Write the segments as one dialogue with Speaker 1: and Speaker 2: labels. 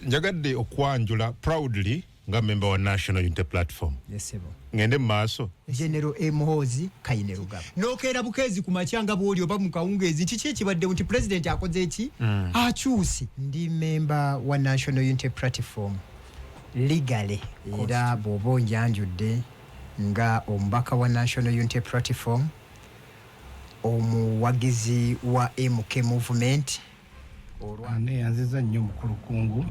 Speaker 1: Njagadde okwanjula proudly nga member wa National Unity Platform.
Speaker 2: Yesebo.
Speaker 1: Ngende mu maaso.
Speaker 2: General Muhoozi Kainerugaba. Nokeera bukeezi ku makya nga bw'oli oba mu kawungeezi, kiki ekibaddewo nti pulezidenti akoze eki? Akyuse. Ndi member wa National Unity Platform legally, era bw'oba onjanjudde nga omubaka wa National Unity Platform, omuwagizi wa MK Movement.
Speaker 3: Neyanziza nnyo, mukulu Kungu.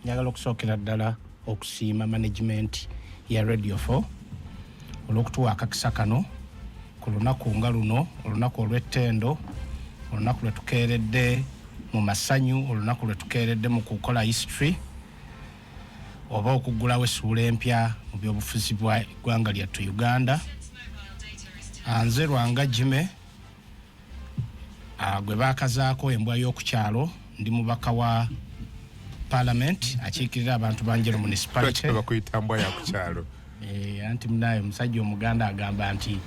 Speaker 3: Njagala okusookera ddala okusiima management ya Radio 4 olw'okutuwa akakisa kano ku lunaku nga luno, olunaku olw'ettendo, olunaku lwe tukeeredde mu masanyu, olunaku lwe tukeeredde mu kukola history oba okuggulawo essuula empya mu byobufuzi bwa ggwanga lyattu Uganda. Nze Lwanga Jime, gwe baakazaako embwa y'oku kyalo. Ndi mubaka wa parliament akiikirira abantu ba Njeru Municipality.
Speaker 1: Lwaki bakuyita mbwa ya ku kyalo?
Speaker 3: Anti munaye omusajja Omuganda agamba nti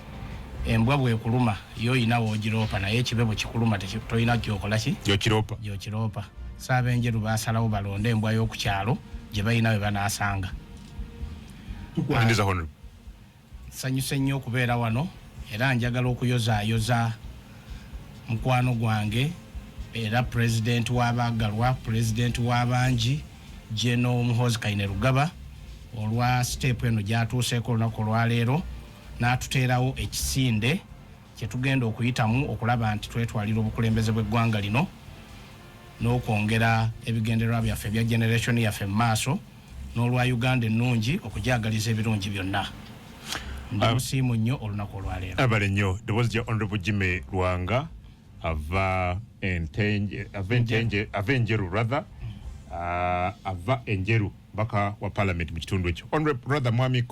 Speaker 3: embwa bwekuluma yo oyina woogiroopa, naye ekibe bwe kikuluma tolina gyokola ki?
Speaker 1: Gyokiroopa.
Speaker 3: Gyokiroopa. Saabenjeru basalawo balonde embwa y'oku kyalo gye balina we banaasanga.
Speaker 1: Tukwaniriza, Honorable.
Speaker 3: Nsanyuse nnyo okubeera wano, era njagala okuyozaayoza mukwano gwange era pulezidenti w'abaagalwa, pulezidenti w'abangi, General Muhoozi Kainerugaba, olwa step eno gy'atuuseeko olunaku olwaleero n'atuteerawo ekisinde kyetugenda okuyitamu okulaba nti twetwalira obukulembeze bw'eggwanga lino n'okwongera ebigendererwa byaffe ebya generation yaffe mu maaso, n'olwa Uganda ennungi, okugyagaliza ebirungi byonna. Ndi musiimu nnyo olunaku olwaleero.
Speaker 1: Abale nnyo. Ddoboozi lya Honorable Jimmy Lwanga, ava Entenje, ava Entenje, ava Enjeru rather, ava Enjeru, baka wa parliament mu kitundu ekyo. Honorable rather Mwami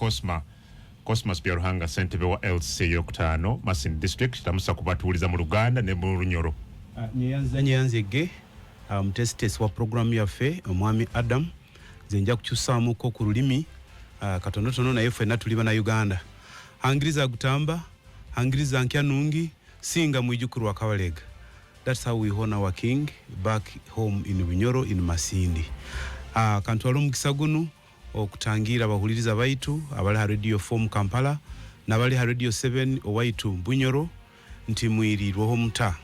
Speaker 1: Cosmas Byaruhanga, ssentebe wa LC eyokutaano, Masindi District. Tamusa kubatuwuliza mu Luganda ne mu Lunyoro.
Speaker 4: Nyeyanza, nyeyanzege omutesitesi wa puroguramu yaffe, omwami Adam. Nze nja kukyusaamuko ku lulimi katonotono, naye ffenna tuli bannayuganda. Hangiriza gutamba, hangiriza nkya nungi, singa mwijukuru wa Kabalega. That's how we honor our king back home in Bunyoro, in Masindi. Kantwala omukisa guno okutangira abahuliriza baitu abali ha Radio 4 mu Kampala n'abali ha Radio 7 owaitu Bunyoro nti mwirirweho muta.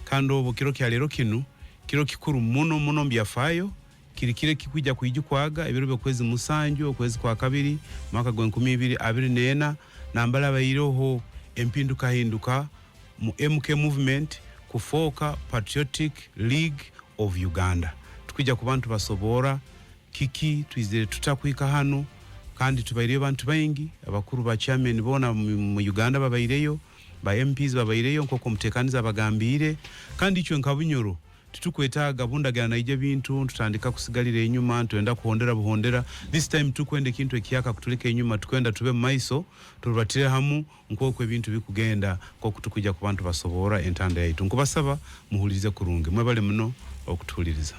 Speaker 4: Kandi obu kiro kya leero kinu kiro kikuru muno muno mubyafaayo, kiri kiro ekikwija kwijukwaga ebiro by'okwezi 7, okwezi kwa kabiri, mwaka gw'e 2024, nambala baireho empindukahinduka mu MK Movement kufooka Patriotic League of Uganda. Tukwija ku bantu basobora kiki twizire tutakwika hano, kandi tubaireyo bantu baingi, abakuru ba chairman bona mu Uganda babaireyo, ba MPs babaireyo nk'oku omuteekaniza abagambiire. Kandi icwe nka Bunyoro titukwetaaga bundagana naija bintu tutandika kusigalira enyuma, ntwenda kuhondera buhondera. This time tukwenda ekintu ekiyaka kutuleka enyuma, tukwenda tube mu maiso, turubatire hamu nk'oku ebintu bikugenda, nk'oku tukwija ku bantu basobora entanda yaitu. Nkubasaba muhulirize kurungi. Mwebale muno okutuhuliriza.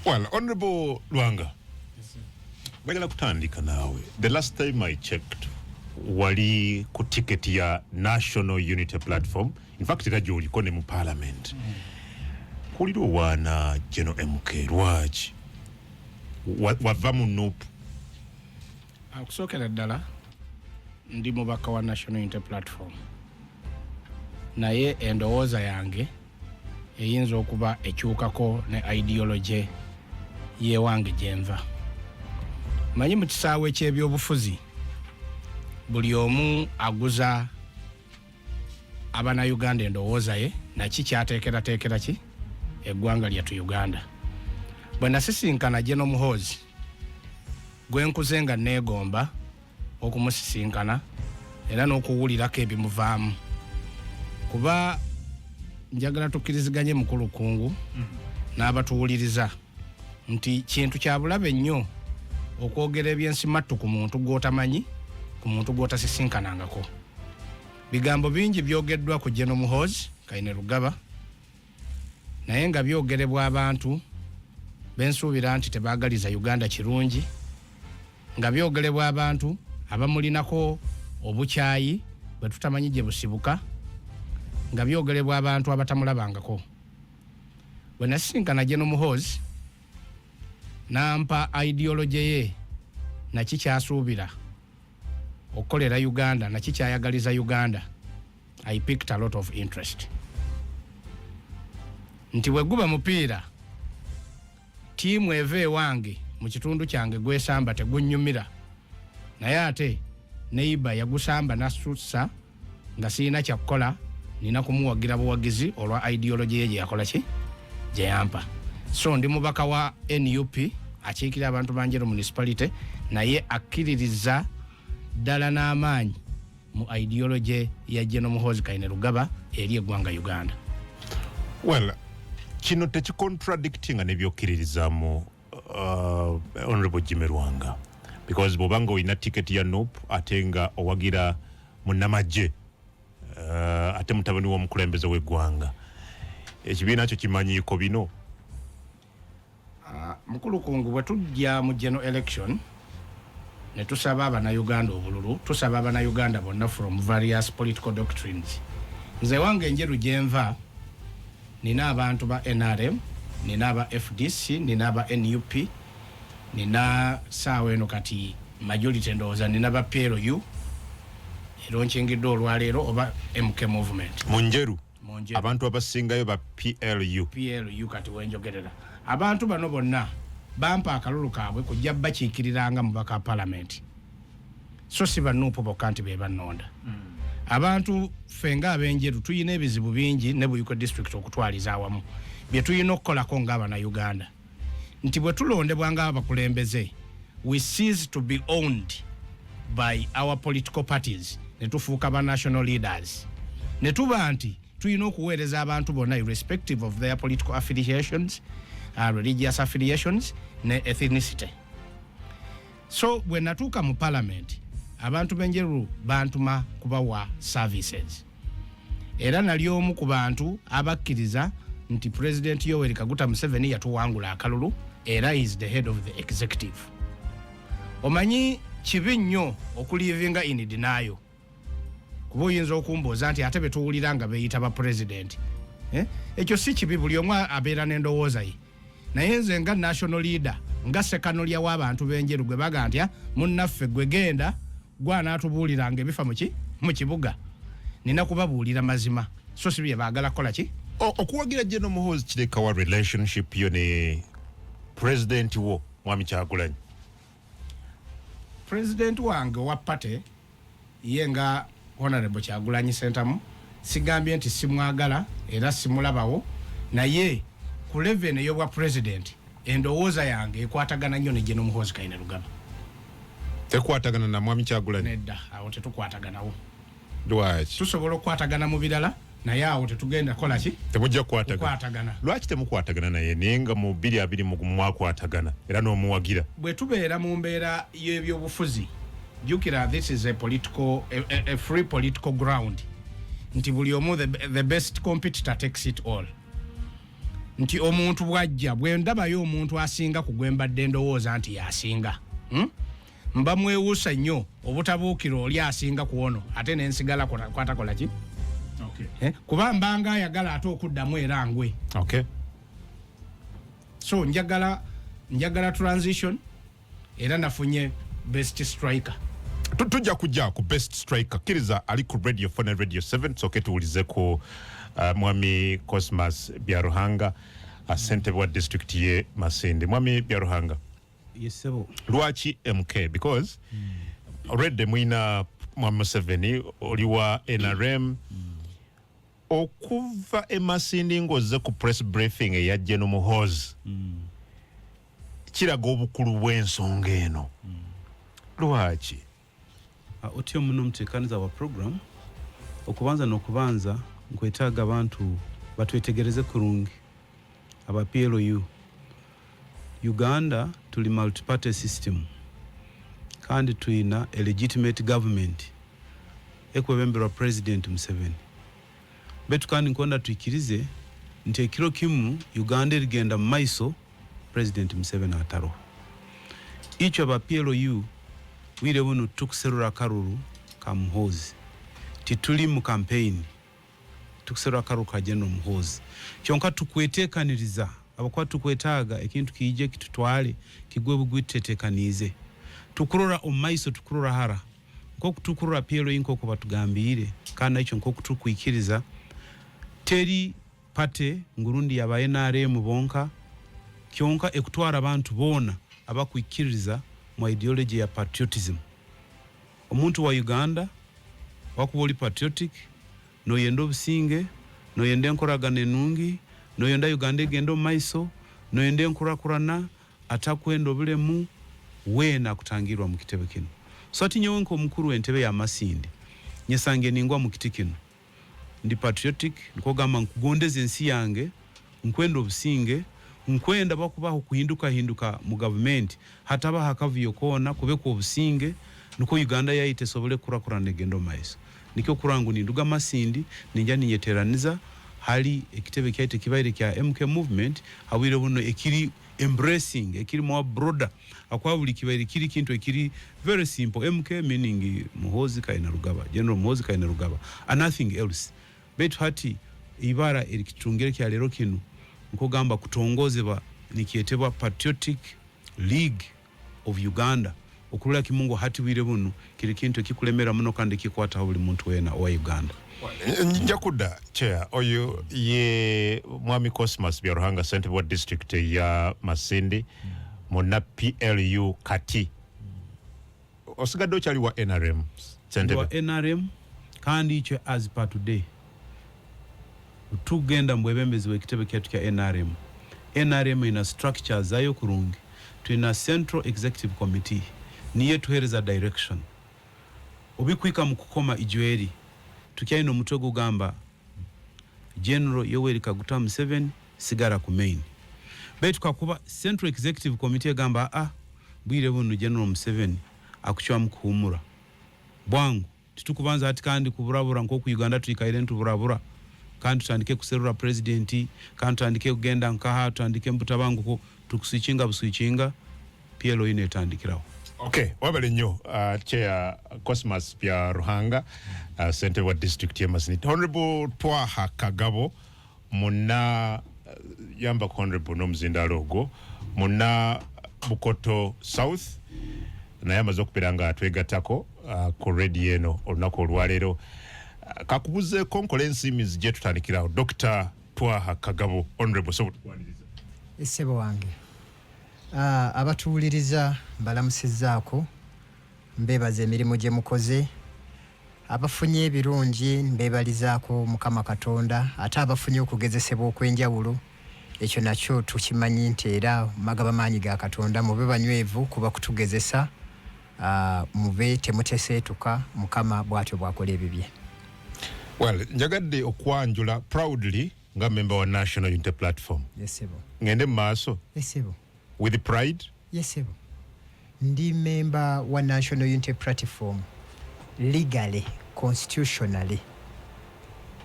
Speaker 1: Well, Honorable Lwanga, njagala kutandika naawe. The last time I checked, wali ku ticket ya National Unity Platform. In fact, era gy'oliko ne mu parliament. Kulira owaana General MK, lwaki wava mu NUP?
Speaker 3: Okusookera ddala, ndi mubaka wa National Unity Platform, naye endowooza yange eyinza okuba ekyukako ne ideology yewange gyenva. Manyi mu kisaawe ky'ebyobufuzi buli omu aguza Abannayuganda endowooza ye naki kyateekerateekera ki eggwanga lyattu Uganda. Bwe nasisinkana General Muhoozi, gwe nkuze nga neegomba okumusisinkana era n'okuwulirako ebimuvaamu, kuba njagala tukkiriziganye, mukulu Kungu n'abatuwuliriza, nti kintu kya bulabe nnyo okwogera ebyensimattu ku muntu gw'otamanyi, ku muntu gw'otasisinkanangako. Bigambo bingi byogeddwa ku General Muhoozi Kainerugaba, naye nga byogerebwa abantu bensuubira nti tebaagaliza Uganda kirungi, nga byogerebwa abantu abamulinako obukyayi bwe tutamanyi gye busibuka, nga byogerebwa abantu abatamulabangako. Bwe nasisinkana General Muhoozi, Nampa ideology ye, naki kyasuubira okukolera Uganda, naki kyayagaliza Uganda. I picked a lot of interest nti bwe guba mupiira, ttiimu eva ewange mu kitundu kyange gwesamba tegunnyumira, naye ate neiba yagusamba nasussa nga sirina kyakukola, nina kumuwagira buwagizi olwa ideology ye gyeyakola ki gyeyampa. So ndi mubaka wa NUP akiikira abantu ba Njeru Municipality, naye akkiririza ddala n'amaanyi mu ideology ya General Muhoozi Kainerugaba eri eggwanga Uganda.
Speaker 1: Well, kino tekicontradictinga nebyokkiririzaamu, Honorable Jimmy Lwanga? Because bw'obanga olina tiketi ya NUP ate nga owagira munnamagye, ate mutabani w'omukulembeze w'eggwanga, ekibiina kyo kimanyiiko bino?
Speaker 3: Mukulu Kungu, bwe tujja mu general election ne tusaba Abannayuganda obululu, tusaba Abannayuganda bonna from various political doctrines. Nze wange Enjeru gyenva nina abantu ba NRM, nina aba FDC, nina aba NUP, nina saawa eno kati majority ndowooza nina ba PLU era onkingiddwa olwaleero oba MK Movement.
Speaker 1: Mu Njeru?
Speaker 3: Mu Njeru.
Speaker 1: Abantu abasingayo ba PLU?
Speaker 3: PLU. Kati wenjogerera, abantu bano bonna bampa akalulu kaabwe kujja bakiikiriranga mubaka wa palamenti, so si ba NUP bokka nti be bannonda. Abantu ffe ng'Abenjeru tuyina ebizibu bingi ne Buikwe District okutwaliza awamu bye tulina okukolako ng'Abannayuganda, nti bwe tulondebwa ng'abakulembeze, we cease to be owned by our political parties ne tufuuka ba national leaders, ne tuba nti tulina okuweereza abantu bonna irrespective of their political affiliations, religious affiliations ne ethnicity. So bwe natuuka mu parliament, abantu b'Enjeru bantuma kubawa services, era nali omu ku bantu abakkiriza nti President Yoweri Kaguta Museveni yatuwangula akalulu era is the head of the executive. Omanyi kibi nnyo okulivinga in denial, kuba oyinza okumbuuza nti ate betuwulira nga beeyita ba president, eh? Ekyo si kibi, buli omu abeera n'endowooza ye, naye nze nga national leader, nga sekanolya w'abantu b'Enjeru gwe baga nti, "Ah, munnaffe gwe genda gwanaatubuuliranga ebifa muki mu kibuga," nina kubabuulira mazima, so si bye baagala kukola ki.
Speaker 1: Okuwagira General Muhoozi kirekawa relationship yo ne president wo Mwami Kyagulanyi?
Speaker 3: President wange owa party ye nga Honorable Kyagulanyi Sentamu, sigambye nti simwagala era simulabawo, naye ku level ey'obwa president endowooza yange ekwatagana nnyo ne General Muhoozi Kainerugaba.
Speaker 1: Tekwatagana na Mwami Kyagulanyi?
Speaker 3: Nedda, awo tetukwataganawo.
Speaker 1: Lwaki?
Speaker 3: Tusobola okukwatagana mu birala, naye awo tetugenda kukola ki?
Speaker 1: Temujja kukwatagana.
Speaker 3: Kukwatagana.
Speaker 1: Lwaki temukwatagana naye, naye nga mu 2021 mwakwatagana era n'omuwagira?
Speaker 3: Bwe tubeera mu mbeera y'ebyobufuzi, jjukira this is a free political ground, nti buli omu the best competitor takes it all, nti omuntu bwajja, bwe ndabayo omuntu asinga ku gwe mbadde ndowooza nti yasinga, Mba mwewuusa nnyo obutabuukira oli asinga ku ono ate nensigala kwatakola ki. Eh? Kuba mbanga ayagala ate okuddamu era ngwe. So njagala transition era nafunye best striker.
Speaker 1: Tujja kujja ku best striker. Kkiriza ali ku Radio 4 ne Radio 7, soke tuwulize ku Mwami Cosmas Byaruhanga, ssentebe wa district ye Masindi. Mwami Byaruhanga.
Speaker 4: Yes, ssebo.
Speaker 1: Lwaki MK? Because already mwina Mwami Museveni, oli wa NRM. Okuva e Masindi ng'ozze ku press briefing eya General Muhoozi kiraga obukulu bw'ensonga eno. Lwaki?
Speaker 4: Otyo muno omuteekaniza wa program, okubanza n'okubanza nkwetaaga abantu batwetegereze kurungi aba PLU. Uganda tuli multiparty system kandi tuyina a legitimate government ekwebemberwa President Museveni, betu kandi nkonda twikirize nti ekiro kimu Uganda erigenda mu maiso President Museveni ataroho. Ikyo aba PLU, bwire buno tukuserura akaruru ka Muhoozi, tituli mu campaign, tukuserura akaruru ka General Muhoozi, kyonka tukwetekaniriza. Abakuba tukwetaaga ekintu kiije kitutwale kigwe bugwi, tutetekaniize, tukurora omu maiso, tukurora hara nkoku tukurora PLU, nkoku batugambiire, kandi nakyo nkoku tukwikiriza. Teri party ngurundi yaba NRM bonka kyonka, ekutwara abantu boona abakwikiriza mu ideology ya patriotism. Omuntu wa Uganda wakuba oli patriotic, noyenda obusinge, noyenda enkoragana enungi, noyenda Uganda egenda omu maiso, noyenda enkurakurana, atakwenda obulemu, weena akutangirwa mu kitebe kino. So ati nyowe nk'omukuru w'entebe ya Masindi nyesange ningwa mu kiti kino, ndi patriotic, nikogamba nkugondeza ensi yange, nkwenda obusinge, nkwenda bakubaho kuhinduka hinduka mu gavumenti, hatabaho akavuyo koona, kubekwa obusinge, niko Uganda yaitu esobole kukurakurana egenda omu maiso. Nikyo kuranga ninduga Masindi, ninja ninyeteraniza hali ekitebe kyaitu ekibaire kya MK Movement, habwire buno ekiri embracing, ekiri more broader, akwa buli kibaire kiri kintu ekiri very simple, MK meaning Muhozi Kainerugaba, General Muhozi Kainerugaba and nothing else. Baitu hati ibara erikitungire kya lero kinu, nkogamba kutongozebwa, nikyetebwa Patriotic League of Uganda, okurula kimungu hati bwire buno kiri kintu ekikulemera muno kandi kikwataho buli muntu wena owa Uganda.
Speaker 1: Nja kudda, chair. Oyo ye mwami Cosmas Byaruhanga, ssentebe wa district ya Masindi, muna PLU. Kati osigadde okyali wa NRM, ssentebe?
Speaker 4: Wa NRM, kandi ikyo as per today tugenda mu bwebembezi bw'ekitebe kyaitu kya NRM. NRM ina structure zayo kurungi. Tulina Central Executive Committee, niyo etuhereza direction obikwika mu kukoma ijweri. Tukyalina omutwe gugamba General Yoweri Kaguta Museveni sigara ku main, baitu kakuba Central Executive Committee egamba, "A bwire buno General Museveni akucwamu kuhumura bwangu," titukubanza ati kandi kuburabura nkoku Uganda twikaire ntuburabura, kandi tutandike kuserura president, kandi tutandike kugenda nkaha, tutandike mbutabanguko, tukuswitchinga buswitchinga, PLU inetandikiraho.
Speaker 1: Okay, wabale nnyo, Chair Cosmas Byaruhanga, ssentebe wa district ya Masindi. Honorable Twaha Kagabo, muna yamba honorable n'omuzindaalo ogwo, muna Bukoto South, naye amaze okubeera nga atwegattako ku radio eno olunaku olwaleero. Kakubuzeeko nkola ensiimi zijje tutandikirawo. Dr Twaha Kagabo, honorable, so tukwaniriza.
Speaker 2: Essebo wange, abatuwuliriza mbalamusizzaako, mbeebaza emirimu gye mukoze. Abafunye ebirungi mbeebalizaako Mukama Katonda, ate abafunye okugezesebwa okw'enjawulo, ekyo nakyo tukimanyi nti era magaba maanyi ga Katonda. Mube banywevu kuba kutugezesa, mube temuteseetuka. Mukama bw'atyo bw'akola ebibye.
Speaker 1: Well, njagadde okwanjula proudly nga member wa National Unity Platform.
Speaker 2: Yesebo.
Speaker 1: Ngende mu maaso.
Speaker 2: Yesebo.
Speaker 1: With pride.
Speaker 2: Yesebo, ndi member wa National Unity Platform legally, constitutionally,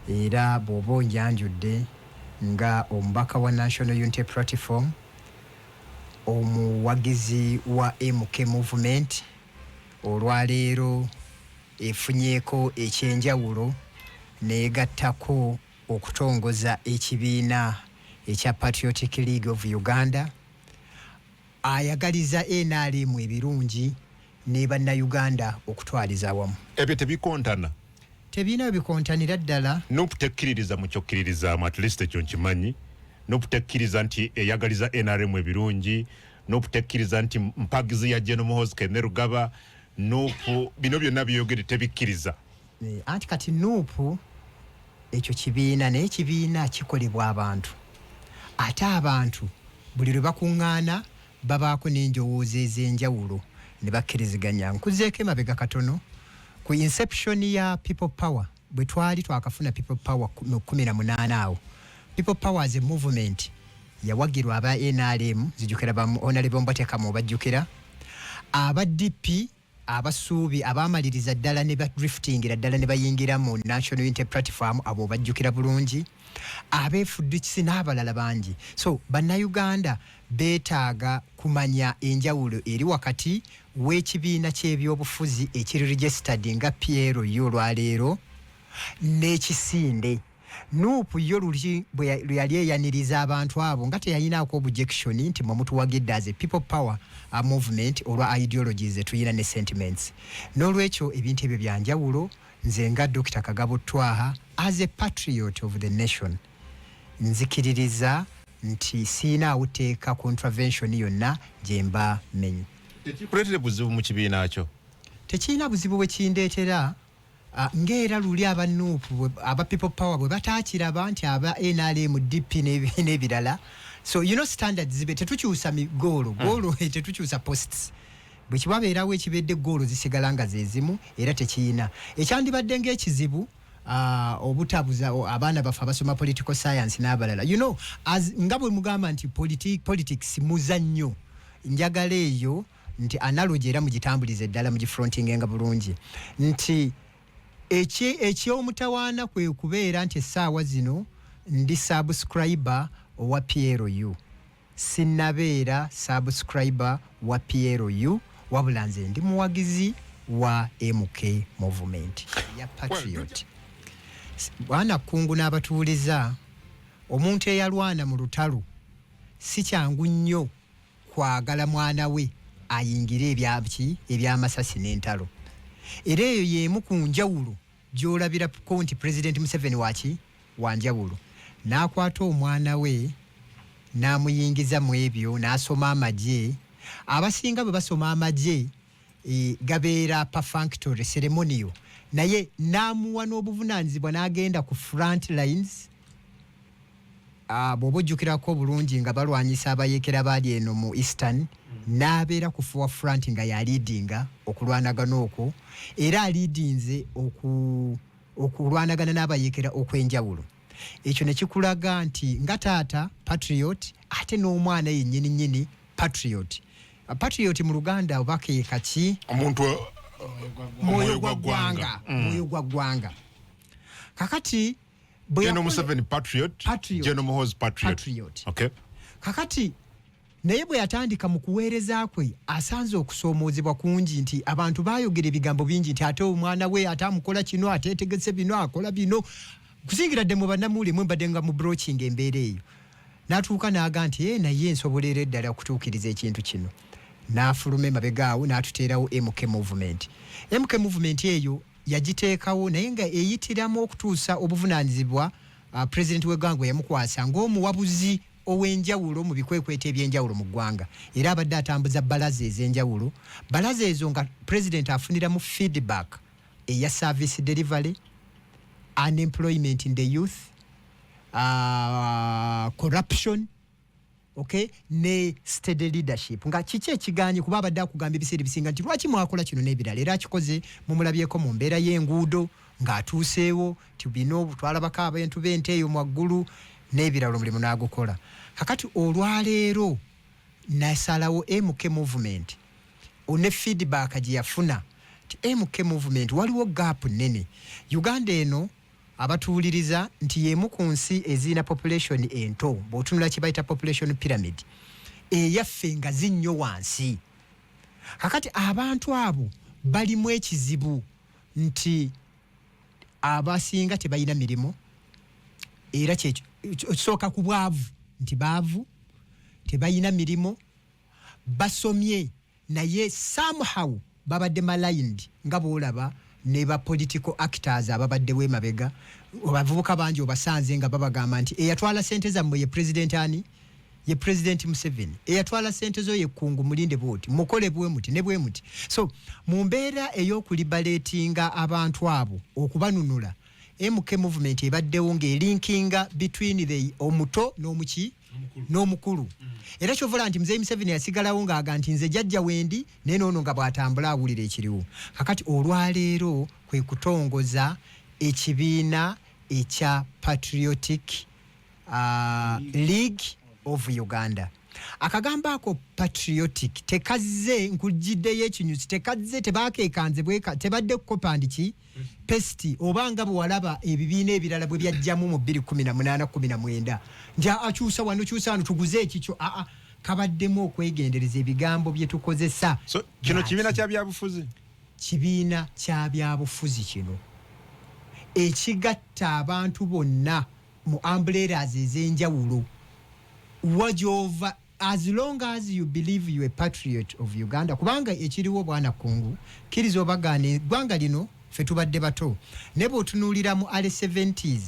Speaker 2: era bw'oba onjanjudde nga omubaka wa National Unity Platform, omuwagizi wa MK Movement, olwaleero efunyeeko ekyenjawulo neegattako okutongoza ekibiina ekya Patriotic League of Uganda, ayagaliza NRM ebirungi ne Bannayuganda okutwaliza awamu.
Speaker 1: Ebyo tebikontana?
Speaker 2: Tebiina bikontanira ddala.
Speaker 1: NUP tekkiririza mu kyokkiririzaamu, at least ekyo nkimanyi. NUP tekkiriza nti eyagaliza NRM ebirungi. NUP tekkiriza nti mpagizi ya General Muhoozi Kainerugaba. NUP bino byonna byeyogere tebikkiriza.
Speaker 2: Anti kati NUP ekyo kibiina, naye ekibiina kikolebwa abantu, ate abantu buli lwe bakuŋŋaana babaako n'endowooza ez'enjawulo ne bakkiriziganya. Nkuzeeko emabega katono ku inception ya People Power. Bwe twali twakafuna People Power mu 18 awo, People Power as a movement yawagirwa aba NRM, zijjukira ba Honorable Mbotekamu, bajjukira aba DP, abasuubi abamaliriza ddala ne badriftingira ddala ne bayingira mu National Unity Platform, abo bajjukira bulungi, abeefudukisi n'abalala bangi. So Bannayuganda beetaaga kumanya enjawulo eri wakati w'ekibiina ky'ebyobufuzi ekiri registered nga PLU olwaleero n'ekisinde. NUP yo luli bwe yali eyaniriza abantu abo nga teyayinaako objection nti mwe mutuwagidde as a people power movement olwa ideologies zetuyina ne sentiments. N'olwekyo ebintu ebyo byanjawulo. Nze nga Dr Kagabo Twaha, as a patriot of the nation, nzikiririza nti siinaawo teeka contravention yonna gyemba menye.
Speaker 1: Tekikuleetere buzibu mu kibiina kyo?
Speaker 2: Tekirina buzibu bwe kindeetera. Ng'era luli aba NUP, aba People Power bwe bataakiraba nti aba NRM, DP n'ebirala. So you know, standards zibe tetukyusa goolo goolo, tetukyusa posts. Bwe kibabeerawo ekibedde, goolo zisigala nga zezimu era tekiyina ekyandibadde ng'ekizibu. Obutabuza abaana baffe abasoma political science n'abalala, you know, as nga bwe mugamba nti politics muzannyo, njagala eyo nti analogy era mugitambulize ddala, mugifrontingenga bulungi, nti ekyomutawaana kwe kubeera nti essaawa zino ndi subscriber owa PLU, sinnabeera subscriber wa PLU, wabula nze ndi muwagizi wa MK Movement ya patriot. Bwana Kungu n'abatuuliza, omuntu eyalwana mu lutalo si kyangu nnyo kwagala mwana we ayingire ebyaki, ebyamasasi n'entalo. Era eyo y'emu ku njawulo gy'olabirako nti President Museveni waki wanjawulo, n'akwata omwana we n'amuyingiza mu ebyo n'asoma amagye. Abasinga bwe basoma amagye, gabeera perfunctory, ceremonial, naye n'amuwa n'obuvunaanyizibwa n'agenda ku front lines. Bw'oba ojjukirako obulungi nga balwanyisa abayeekera baali eno mu eastern, n'abeera ku forefront nga yaleadinga okulwanagana okwo, era aleadinze okulwanagana n'abayeekera okw'enjawulo. Ekyo ne kikulaga nti nga taata patriot, ate n'omwana yennyini nnyini patriot. Patriot mu Luganda oba ke kaki?
Speaker 1: Omuntu
Speaker 2: mwoyo gwa ggwanga, mwoyo gwa ggwanga. Kakati bwe
Speaker 1: General Museveni patriot,
Speaker 2: Patriot.
Speaker 1: General Muhoozi patriot.
Speaker 2: Patriot.
Speaker 1: Okay.
Speaker 2: Kakati naye bwe yatandika mu kuweereza kwe, asanze okusoomoozebwa kungi, nti abantu baayogera ebigambo bingi nti ate omwana we ate amukola kino, ate etegese bino, akola bino, kusingira dde mu bannamawulire mwe mbadde nga mu broaching embeera eyo. N'atuuka n'aga nti, "Eh, naye nsobolera eddala okutuukiriza ekintu kino." N'afuluma emabega awo n'atuteerawo MK Movement. MK Movement eyo yagiteekawo naye nga eyitiramu okutuusa obuvunaanyizibwa president w'eggwanga bwe yamukwasa ng'omuwabuzi ow'enjawulo mu bikwekweto ebyenjawulo mu ggwanga. Era abadde atambuza balaza ez'enjawulo, balaza ezo nga president afuniramu feedback eya service delivery, unemployment in the youth, corruption, okay, ne steady leadership, nga kiki ekiganye, kuba abadde akugamba ebiseera ebisinga nti lwaki mwakola kino n'ebirala. Era akikoze, mumulabyeko mu mbeera y'enguudo ng'atuuseewo ti bino twalabako abantu b'ente eyo mwaggulu n'ebirala, omulimu n'agukola. Kakati olwaleero nasalawo MK Movement ne feedback gye yafuna ti MK Movement waliwo gap nene Uganda eno. Abatuwuliriza nti yemu ku nsi ezirina population ento, bw'otunula kye bayita population pyramid eyaffe nga zinnyo wansi. Kakati abantu abo balimu ekizibu nti abasinga tebalina mirimu, era kyekyo ekisooka ku bwavu, nti baavu, tebalina mirimu, basomye naye somehow babadde maligned, nga bwolaba ne ba political actors ababaddewo emabega. Abavubuka bangi obasanze nga babagamba nti eyatwala sente zammwe ye president ani? Ye President Museveni. Eyatwala sente zo yekungu, mulinde bwoti, mukole bwe muti ne bwe muti. So mu mbeera ey'okuliberatinga abantu abo, okubanunula, MK Movement ebaddewo ng'elinkinga between the omuto n'omuki n'omukulu. Era kyovula nti Muzeyi Museveni yasigalawo ng'aga nti nze jjajja wendi, naye noono nga bw'atambula awulira ekiriwo. Kakati olwaleero kwe kutongoza ekibiina ekya Patriotic League of Uganda. Akagambo ako patriotic tekazze, nkugiddeyo ekinyusi, tekazze, tebakekanze bweka, tebadde copy and paste, oba nga bwe walaba ebibiina ebirala bwe byajjamu mu 2018 19 nti akyusa wano, kyusa wano, tuguze ekikyo. Aa, kabaddemu okwegendereza ebigambo bye tukozesa.
Speaker 1: So kino kibiina kya byabufuzi?
Speaker 2: Kibiina kya byabufuzi kino ekigatta abantu bonna. Mu umbrellas ez'enjawulo wajova, as long as you believe you a patriot of Uganda, kubanga ekiriwo, bwana Kungu, kkiriza obagaana, eggwanga lino ffe tubadde bato, naye bw'otunuulira mu early 70s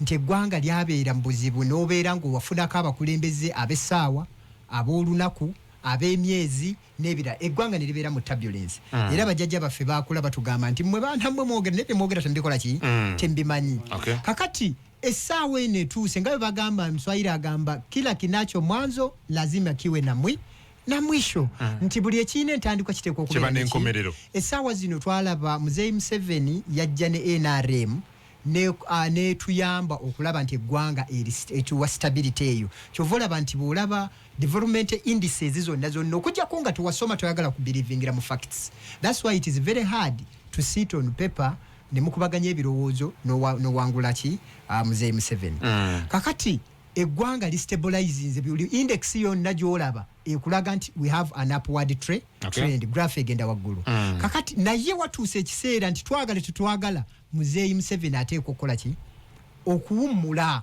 Speaker 2: nti eggwanga lyabeera mu buzibu, n'obeera ng'owafunako abakulembeze ab'essaawa, ab'olunaku, ab'emyezi n'ebirala, eggwanga ne libeera mu turbulence. Era bajjajja baffe bakula batugamba nti mmwe baana mmwe mwogera, naye byemwogera tembikola ki, tembimanyi. Kakati essaawa eno etuuse nga bwe bagamba, Mswahili agamba, "Kila kinacho mwanzo lazima kiwe na mwisho." Nti buli ekirina entandikwa kiteekwa okubeera
Speaker 1: Kiba
Speaker 2: neki?
Speaker 1: n'enkomerero.
Speaker 2: Essaawa zino twalaba Muzeeyi Museveni yajja ne NRM netuyamba okulaba nti eggwanga etuwa stability eyo. Kyova olaba nti bwolaba development indices zonna zonna, okujjako nga tewasoma, toyagala kubelievingira mu facts. That's why it is very hard to sit on paper nemukubaganya ebirowoozo nowangula ki, Muzeeyi Museveni. Kakati eggwanga listabilizinze, buli index yonna gyolaba ekulaga nti we have an upward trend, graph egenda waggulu. Kakati naye watuuse ekiseera nti twagala tetwagala, Muzeeyi Museveni ateekwa okukola ki? Okuwummula.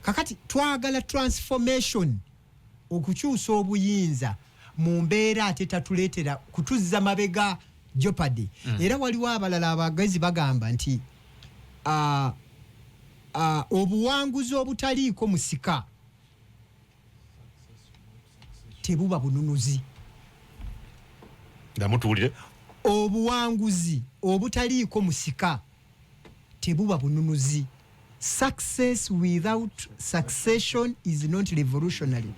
Speaker 2: Kakati twagala transformation, okukyusa obuyinza mu mbeera ate tatuleetera kutuzza mabega, jeopardy. Era waliwo abalala abagezi bagamba nti obuwanguzi obutaliiko musika tebuba bununuzi.
Speaker 1: Ndamutuwulire.
Speaker 2: Obuwanguzi obutaliiko musika tebuba bununuzi. Success without succession is not revolutionary.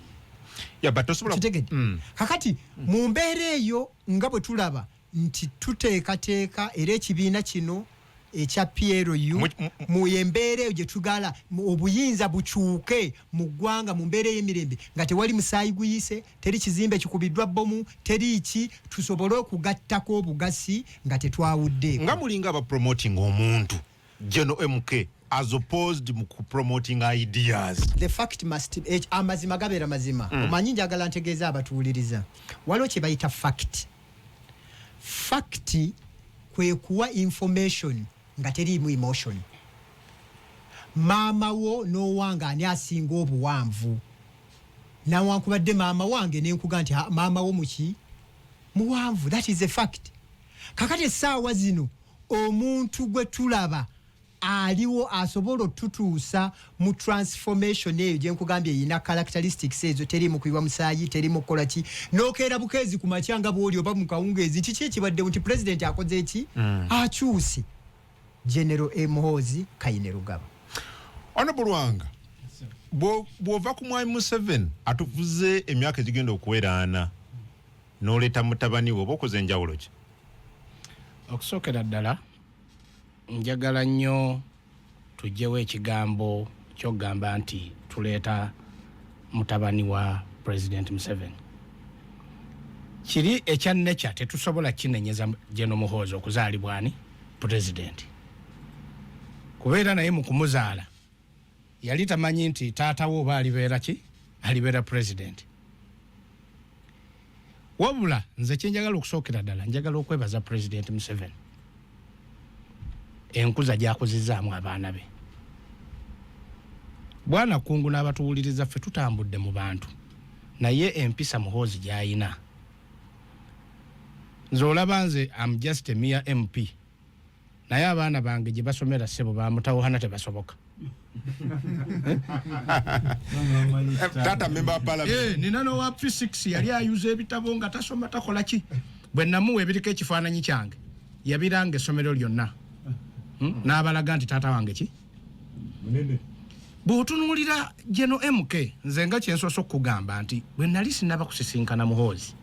Speaker 1: Yeah, but tosobola
Speaker 2: Kitegedde? Kakati mu mbeera eyo nga bwe tulaba nti tuteekateeka era ekibiina kino ekya PLU mu embeera eyo gye tugala obuyinza bukyuke mu ggwanga mu mbeera ey'emirembe, nga tewali musaayi guyise, teri kizimbe kikubiddwa bbomu, teri ki, tusobole okugattako obugasi nga tetwawuddeeko.
Speaker 1: Nga mulinga abapromoting omuntu General MK as opposed mu kupromoting ideas.
Speaker 2: The fact must amazima gabeera mazima. Omanyi, njagala ntegeeza abatuwuliriza, waliwo kye bayita fact. Fact kwe kuwa information nga teriimu emotion. Maama wo n'owange ani asinga obuwanvu? Nawankubadde maama wange nenkuga nti, "Ha, maama wo muki muwanvu." That is a fact. Kakati essaawa zino omuntu gwe tulaba aliwo asobola otutuusa mu transformation eyo gyenkugambye, erina characteristics ezo, teri mu kuyiwa musaayi, teri mu kukola ki, nokeera bukeezi ku makya nga bwoli oba mu kawungeezi, kiki ekibaddewo nti president akoze eki? Akyuse. General Muhoozi Kainerugaba.
Speaker 1: Honorable Lwanga, bw'ova ku mwami Museveni atuvuze emyaka egigenda okuwera 40, n'oleeta mutabani we, oba okoze enjawulo ki?
Speaker 3: Okusookera ddala njagala nnyo tugyewo ekigambo kyokugamba nti tuleeta mutabani wa President Museveni. Kiri ekya nature, tetusobola kinenyeza General Muhoozi okuzaalibwa ani president, kubeera naye mu kumuzaala yali tamanyi nti taata we oba alibeera ki, alibeera president. Wabula nze kyenjagala okusookera ddala, njagala okwebaza President Museveni enkuza gyakuzizaamu abaana be. Bwana Kungu n'abatuwuliriza, ffe tutambudde mu bantu, naye empisa Muhoozi gy'ayina, nze olaba nze am just a mere MP, naye abaana bange gye basomera, ssebo, bamutawuhana tebasoboka.
Speaker 1: Taata member wa parliament.
Speaker 3: Nina nowa P6 yali ayuza ebitabo nga tasoma, takola ki. Bwe namuwa ebiriko ekifaananyi kyange, yabiranga essomero lyonna. N'abalaga nti taata wange ki. Bw'otunuulira General MK, nze nga kyensoose okukugamba nti bwe nali sinaba kusisinkana Muhoozi,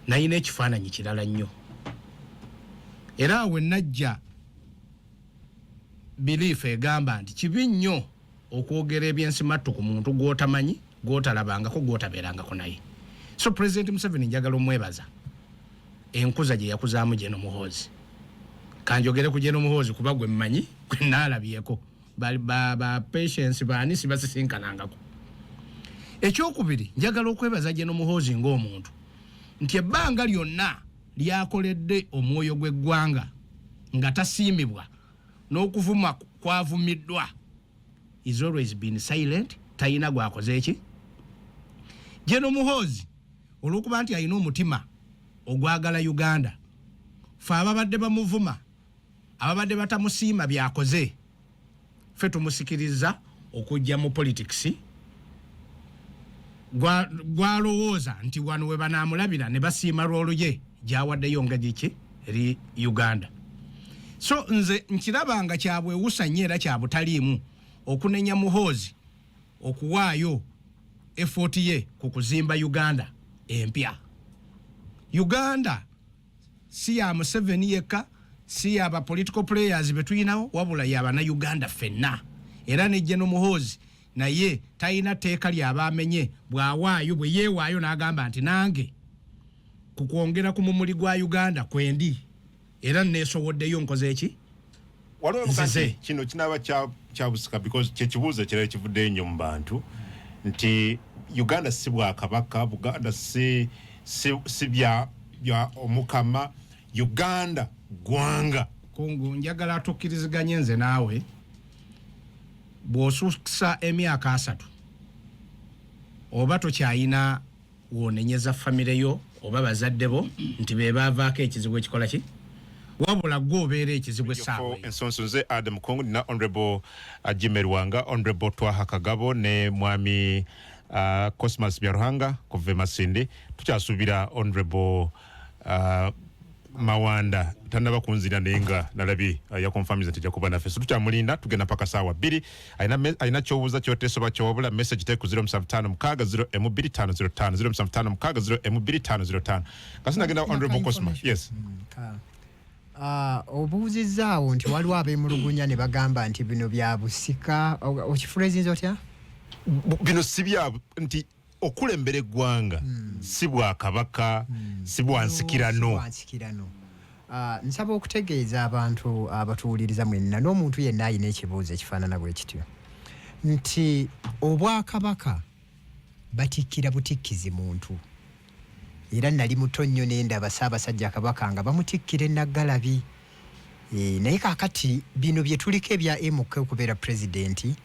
Speaker 3: nayina ekifaananyi kirala nnyo. Era awe najja belief egamba nti kibi nnyo okwogera ebyensimattu ku muntu gw'otamanyi, gw'otalabangako, gw'otabeerangako naye. So President Museveni njagala omwebaza enkuza gye yakuzaamu General Muhoozi. Kanjogere ku General Muhoozi kuba gwe mmanyi, gwe naalabyeko. Ba Patience baani sibasisinkanangako. Ekyokubiri, njagala okwebaza General Muhoozi ng'omuntu nti ebbanga lyonna lyakoledde omwoyo gw'eggwanga nga tasiimibwa n'okuvuma kwavumiddwa. Is always been silent, talina gwakoze eki. General Muhoozi, olwokuba nti alina omutima ogwagala Uganda, fe ababadde bamuvuma, ababadde batamusiima byakoze, ffe tumusikiriza okujja mu politics gwalowooza nti wano we banaamulabira ne basiima lw'oluye gyawaddeyo nga giki eri Uganda. So nze nkiraba nga kyabwewusa nnyo era kyabutaliimu okunenya Muhoozi okuwaayo effort ye ku kuzimba Uganda empya. Uganda si ya Museveni yekka, si yaba political players betuyinawo, wabula yabannayuganda ffenna. Era ne General Muhoozi naye talina tteeka lyaba amenye bw'awaayo, bwe yeewaayo n'agamba nti nange ku kwongera ku mumuli gwa Uganda kwendi era neesowoddeyo, nkoze eki.
Speaker 1: Waliwo
Speaker 3: Nzize.
Speaker 1: nti kino kinaaba kya busika, because kyekibuuzo ekirala ekivuddeyo ennyo mu bantu nti Uganda si bwakabaka, Buganda si bya omukama, Uganda ggwanga.
Speaker 3: Kungu, njagala tukkiriziganye nze naawe, bw'osusa emyaka 30 oba tokyayina woonenyeza famire yo oba bazadde bo nti be baavaako ekizibu ekikola ki, wabula gwe obeera ekizibu essaawa eyo.
Speaker 1: Ensonso, nze Adam Kong, nina Honorable Jimmy Lwanga, Honorable Twaha Kagabo ne mwami Cosmas Byaruhanga kuva e Masindi. Tukyasuubira Honorable Mawanda, tanaba kunzira, naye nga nalabye yakonfamiza nti ajja kuba naffe, so tukyamulinda. Tugenda paka saawa 2. Alina kyobuuza, kyoteesoba, kyowabula, message te ku 0756 0 2505, 0756 0 2505. Kasi nagenda Honorable Cosmas, yes.
Speaker 2: Ah, obuuzizzaawo nti waliwo abeemulugunya ne bagamba nti bino bya busika, okifurezinza otya?
Speaker 1: Bino si bya nti okulembera eggwanga si bwakabaka, si bwansikirano.
Speaker 2: Si bwansikirano. Ah, nsaba okutegeeza abantu abatuwuliriza mwenna n'omuntu yenna alina ekibuuzo ekifaanana bwe kityo nti obwakabaka batikkira butikkizi muntu. Era nali muto nnyo ne ndaba Ssaabasajja Kabaka nga bamutikkira enaggalabi. Naye kaakati bino bye tuliko ebya MK okubeera pulezidenti,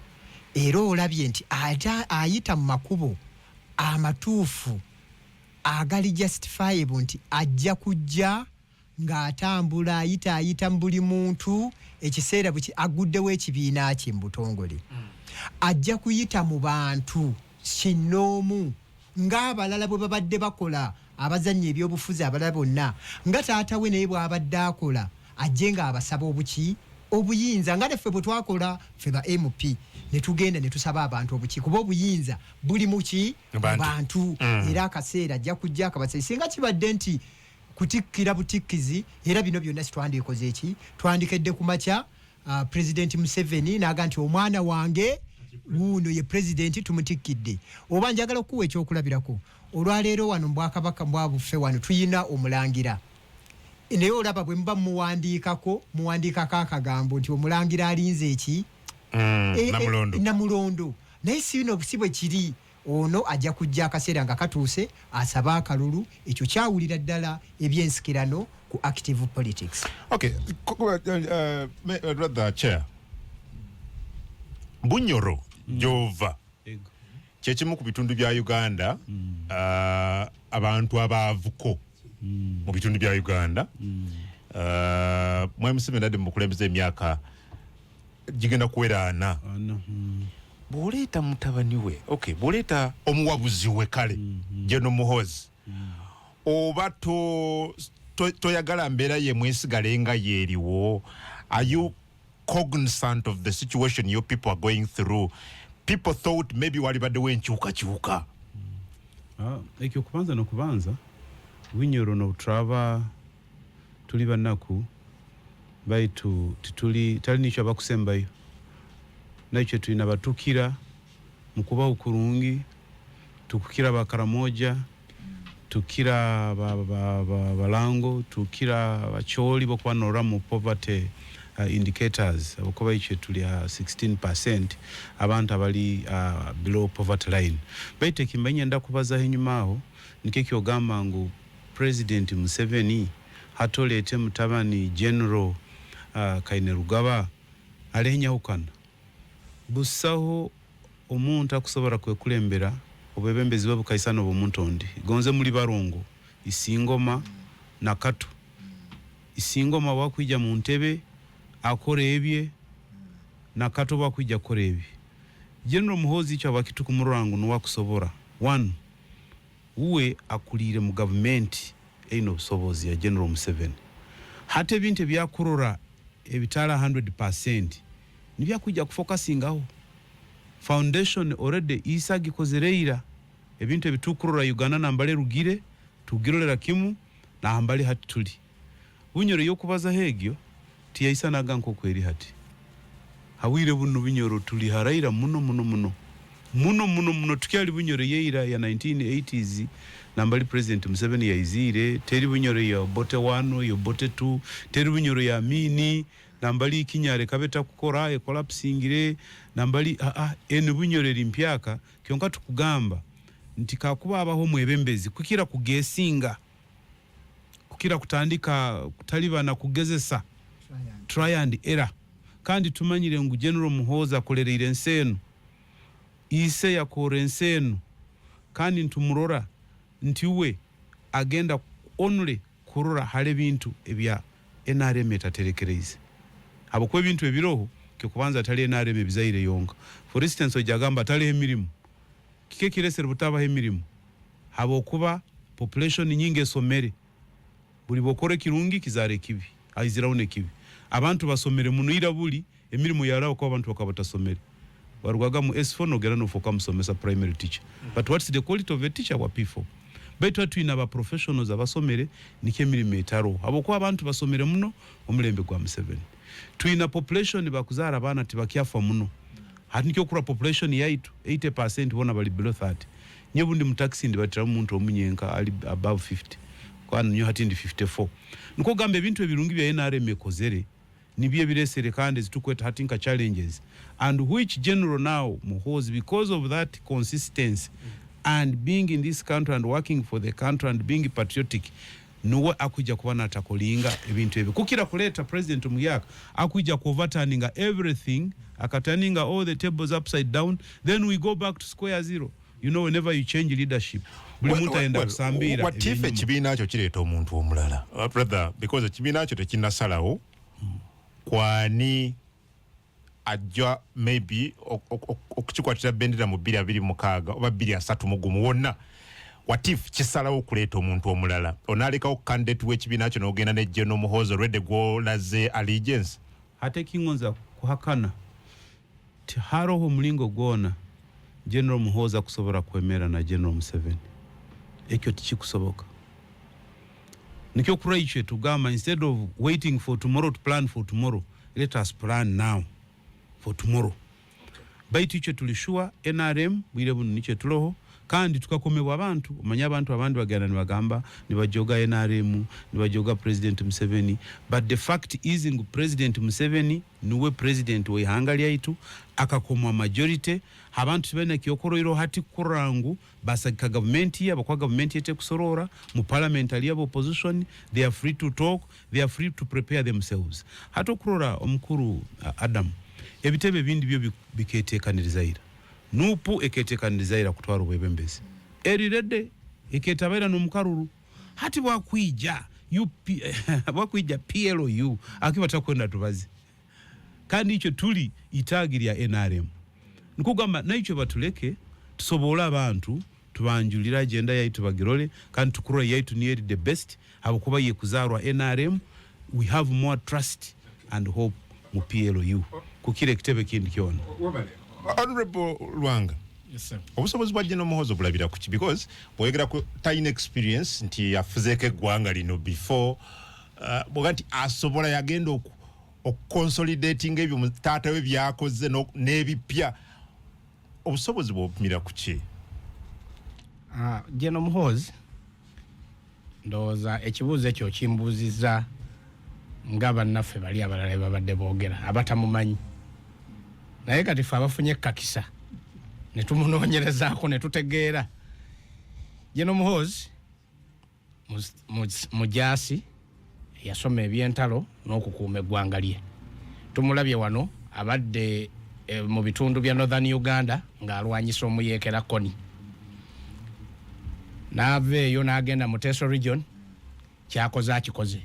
Speaker 2: era olabye nti ate ayita mu makubo amatuufu agali justifiable nti ajja kujja ng'atambula ayita mu buli muntu. Ekiseera bwe aguddewo ekibiina kye mu butongole, ajja kuyita mu bantu kinnoomu ng'abalala bwe babadde bakola, abazannya ebyobufuzi abalala bonna, nga taata we naye bw'abadde akola, ajje ng'abasaba obuki, obuyinza, nga naffe bwe twakola ffe ba MP ne tugenda ne tusaba abantu obuki, kuba obuyinza buli muki?
Speaker 1: Mu
Speaker 2: Mu
Speaker 1: bantu.
Speaker 2: bantu. Era akaseera ajja kujja akabasa. Singa kibadde nti kutikkira butikkizi, era bino byonna sitwandikoze eki, twandikedde ku makya President Museveni naga nti omwana wange wuuno ye pulezidenti, tumutikkidde. Oba njagala okukuwa ekyokulabirako, olwaleero wano mbwakabaka mbwabuffe wano tuyina omulangira, naye olaba bwe muba muwandiikako, muwandiikako akagambo nti omulangira alinze eki?
Speaker 1: Namulondo.
Speaker 2: Namulondo. Naye sino si bwe kiri. Ono ajja kujja akaseera nga katuuse asabe akalulu. Ekyo kyawulira ddala ebyensikirano ku active politics.
Speaker 1: Okay, rather chair, Bunyoro gyova
Speaker 4: Ego.
Speaker 1: kyekimu ku bitundu bya Uganda abantu abaavuko mu bitundu bya Uganda. Mwami Museveni adde mu bukulembeze emyaka gigenda kuwera 40.
Speaker 4: 40.
Speaker 1: Bw'oleeta mutabani we, okay, bw'oleeta omuwabuzi we, kale General Muhoozi, oba toyagala mbeera ye mwesigale nga yeeriwo? Are you cognizant of the situation your people are going through? People thought maybe walibaddewo enkyukakyuka.
Speaker 4: Ah, ekyo kubanza nokubanza Bunyoro noturaba tuli banaku, baitu tituli tali nikyo abakusembayo, nakyo tulina batukira mukubaho kurungi, tukukira Bakaramoja, tukira Balango, tukira Bacholi bokuba norora mu poverty indicators, abakuba ikyo tuli 16% abantu abali below poverty line. Baitu ekimba nyenda kubazaho enyuma aho nikyo kyogamba ngu President Museveni hatoleete mutabani General Kainerugaba, alenyahukana. Busaho omuntu akusobora kwekulembera obwebembezi bwe bukaisana obumuntu ondi. Gonze muri barongo Isingoma na Kato. Isingoma wakwija mu ntebe akora ebye, na Kato wakwija akora ebye. General Muhoozi icyo abakitukumurora ngu nuwakusobora. One, uwe akulire mu gavumenti eine obusobozi ya General Museveni. Hati ebintu ebyakurora ebitala 100% nibyakwija kufokasingaho. Foundation already isagikozere ebintu ebitukurora Uganda nambale rugire tugirolera kimu na hambali hati tuli. Bunyoro yokubaza hegyo tiyaisanaga nko kweri hati. Hawire buno Bunyoro tuli haraira muno muno muno. Muno muno muno tukyali Bunyoro yeira ya 1980s nambali President Museveni yaizire, teri Bunyoro ya Obote 1, ya Obote 2, teri Bunyoro ya Amini, nambali Kinyare kabeta kukora e collapsingire, nambali eni Bunyoro eri mpyaka kyonka tukugamba nti kakuba abaho mwebembezi kukira kugesinga, kukira kutandika kutalibana kugezesa try and error. Kandi tumanyire ngu General Muhoozi akolereire ensi eno, ise yakora ensi eno, kandi ntumurora nti we agenda only kurora hale bintu ebya NRM etaterekereize. Habwokuba ebintu ebiroho kyokubanza atali NRM ebizaire yonka. For instance, ojagamba ataliho emirimu, kike kiresere butabaho emirimu? Habwokuba population nyingi esomere, buli bokora ekirungi kizara ekibi, aiziraho nekibi. Abantu basomere muno ira buli emirimu yarabo ko abantu bakaba batasomere. Barwaga mu S4 nogera nofoka musomesa primary teacher. But what's the quality of a teacher wa P4? Baitu twina aba professionals abasomere nike emirimo etaro. Habwokuba abantu basomere muno omulembe gwa Museveni. Twina population bakuzara abana tibakyafa muno. Hati nikyo kura population yaitu 80% bona bali below 30. Nyebundi mu taxi ndibatira umuntu omunyenka ali above 50. Kwani nyo hati ndi 54. Niko gamba ebintu ebirungi bya NRM ekozere nibye biresere kandi zitukweta hati nka challenges, and which General now Muhoozi, because of that consistency and being in this country and working for the country and being patriotic, nuwe akuja kuba natakolinga ebintu ebyo kukira kuleta President Muyaka akuja kuoverturninga everything, akaturninga all the tables upside down, then we go back to square zero. You know, whenever you change leadership, buli muntu ayenda kusambira.
Speaker 1: What if ekibiina kyo kireeta omuntu omulala, brother, because ekibiina kyo tekinnasalawo kwani ajja maybe okukikwatira bendera mu 2026 oba 2031 wonna. What if kisalawo okuleeta omuntu omulala, onaalekawo candidate w'ekibiina kyo n'ogenda ne General Muhoozi already gw'olaze allegiance?
Speaker 4: Ate kingonza kuhakana, tiharoho omulingo gwona General Muhoozi akusobora kwemera na General Museveni. Ekyo tikikusoboka. Nikyo kuraichwe tugamba, instead of waiting for tomorrow to plan for tomorrow, let us plan now for tomorrow. Baitu icyo tulishua NRM bwire buno nicyo tuloho, kandi tukakomebwa abantu. Omanya abantu abandi bagenda nibagamba nibajoga NRM, nibajoga President Museveni, but the fact is ngu President Museveni niwe president w'ihanga lyaitu, akakomwa majority. Abantu tibalina kyokoroiro hati kukurora ngu basagika gavumenti yabo, kwa gavumenti yete kusorora mu parliament ali abo opposition, they are free to talk, they are free to prepare themselves. Hati okurora omukuru Adam, ebitebe ebindi byo biketekaniriza ira. Nupu eketekaniriza ira kutwara obwebembezi, eriredde eketabaira n'omukaruru. Hati bwakwija UP, bwakwija PLU akiba takwenda tubazi, kandi icyo tuli itaagi lya NRM. Nikugamba naicyo batuleke tusobole abantu tubanjulira agenda yaitu bagirole, kandi tukurora yaitu niyo eri the best, habwokuba yekuzarwa NRM. We have more trust and hope mu PLU kukira ekitebe kindi kyona.
Speaker 1: Honorable Lwanga.
Speaker 3: Yes, sir.
Speaker 1: Obusobozi bwa General Muhoozi obulabira kuki? Because bw'oyogera ku talina experience nti afuzeeko eggwanga lino before, bwoga nti asobola yagenda okukonsolidatinga ebyo taata we byakoze n'ebipya, obusobozi bwopimira ku ki?
Speaker 3: General Muhoozi, ndowooza ekibuuzo ekyo kimbuuzizza nga bannaffe bali abalala be babadde boogera abatamumanyi, naye kati ffe abafunye ekkakisa ne tumunoonyerezaako ne tutegeera General Muhoozi mujaasi eyasoma ebyentalo n'okukuuma eggwanga lye. Tumulabye wano abadde Mu bitundu bya Northern Uganda ng'alwanyisa omuyeekera Kony. N'ava eyo n'agenda mu Teso Region, kyakoze akikoze,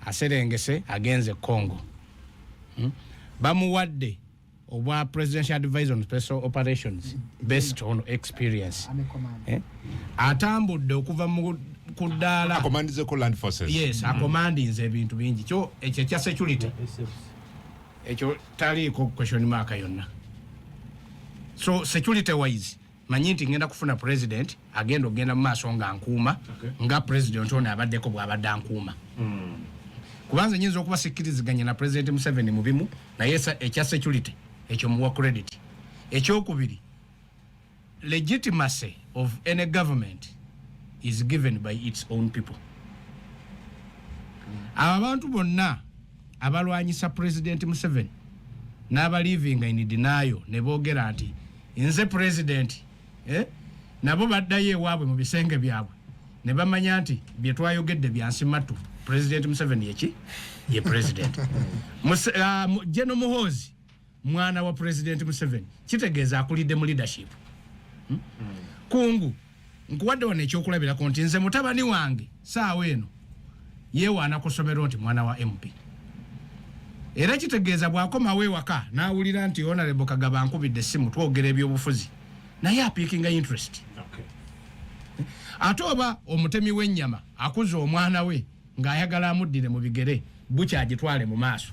Speaker 3: aserengese agenze Congo. Bamuwadde obwa presidential advisor on special operations based on experience.
Speaker 2: Army commander.
Speaker 3: Eh? Atambudde okuva ku ddaala
Speaker 1: Acommandizeko land forces.
Speaker 3: Yes, acommandinze ebintu bingi. Kyo ekyo ekya security, ekyo taliiko question mark yonna. So security wise, manyi nti ngenda kufuna president agenda okugenda mu maaso nga nkuuma, nga president ono abaddeko bw'abadde ankuuma, kubanza nyinza okuba sikkiriziganya na President Museveni mu bimu, naye ekya security ekyo muwa credit. Ekyokubiri, legitimacy of any government is given by its own people. Abo abantu bonna abalwanyisa President Museveni n'abalivinga in denial ne boogera nti nze president, eh? Nabo baddayo ewaabwe mu bisenge byabwe ne bamanya nti bye twayogedde byansimattu, President Museveni yeki ye president. General Muhoozi mwana wa President Museveni, kitegeeza akulidde mu leadership. Kungu nkuwadde wano ekyokulabirako nti nze mutabani wange saawa eno yeewaana ku ssomero nti mwana wa MP, era kitegeeza bw'akomawo ewaka n'awulira nti Honorable Kagaba nkubidde essimu twogera ebyobufuzi, naye apickinga interest. Ate oba omutemi w'ennyama akuza omwana we ng'ayagala amuddire mu bigere, bukyagitwale mu maaso.